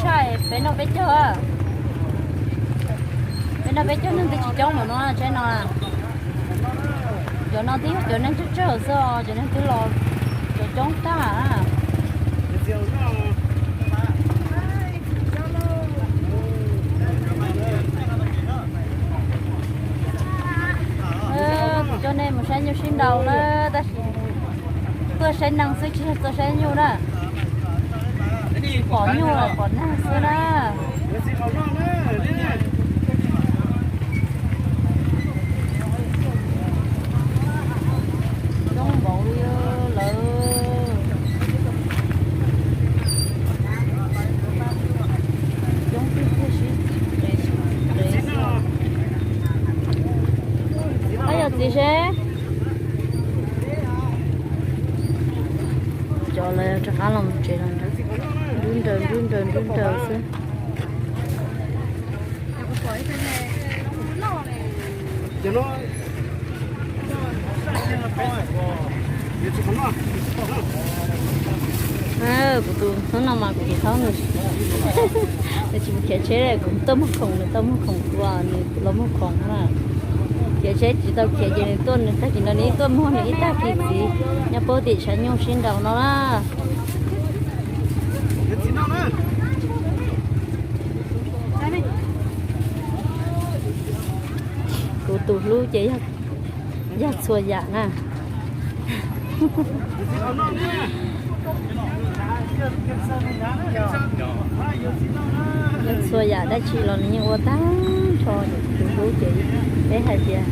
Tshaj peb noj peb caug, peb noj peb caug neeg twb tsis coob npaum no tsheb no. Cov no twb yog cov neeg tsawg tsawg xwb, cov neeg twb los cov coob tag. Kuv coj nej mus saib nyuj sib nraus na, tab sis tuaj saib neeg xwb tsis yog tuaj saib nyuj na. Pom nyuj los pom neeg xwb na. Coob npaum li lawm. Coob tiag tiag, sib txiv qev sib qev xwb. Koj yog txiv seb. Cov lawv rov qab los tsev los nrab, nrub nraws nrub nraws nrub nraws xwb. Kuv tus hnub no mas kuv tus thaub nws tsis mus khiav tsheb, kuv tuaj muag khoom nws tuaj muag khoom kuv, nws los muag khoom na. Khiav tsheb tsis tau khiav ces nws tuaj, nws tag kis no nws ib tuaj muag nws ib tag kis txiv nyob puag tim tshav nyuj sib nraus no na. Kuv tus hlub ces yog txhua yam na. Yog txhua yam dab tsi los nws yeej ua tag nrho, tus hlub ces peb hais tias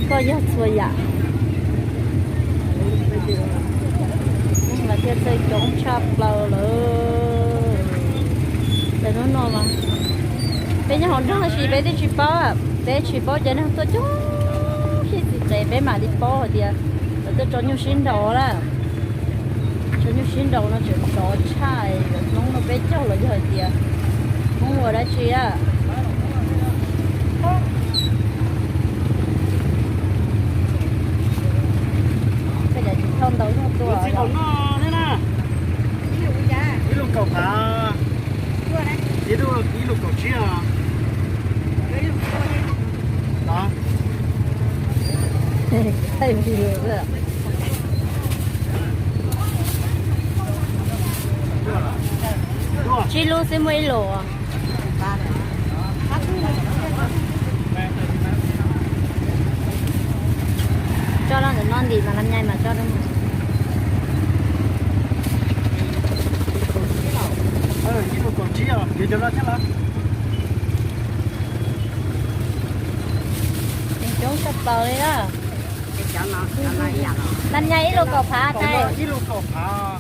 koj yog txhua yam. Mas thiaj txawj coob tshaj plaws lawm. Ces hnub no mas peb nyob hauv nroog tab sis peb twb tsis paub, peb tsis paub cov neeg tuaj coob sib txiv qev, peb mam li paub hais tias lawv tuaj tso nyuj sib nraus na. Tso nyuj sib nraus no tseem sov tshaj, Hmoob no peb caug los yog hais tias Hmoob ua dab tsi a. Koj cas tsis thauj ntau zog tuaj. Ib lus kaum phav, ib lus kaum tsib os. Tsib lub xwb muaj ib lus. Tso rau ntawm no ntim mas lam nyai mas tso rau. Coob tshaj plaws li na. Lam nyai ib lus kaum phav tais. Ib lus kaum phav.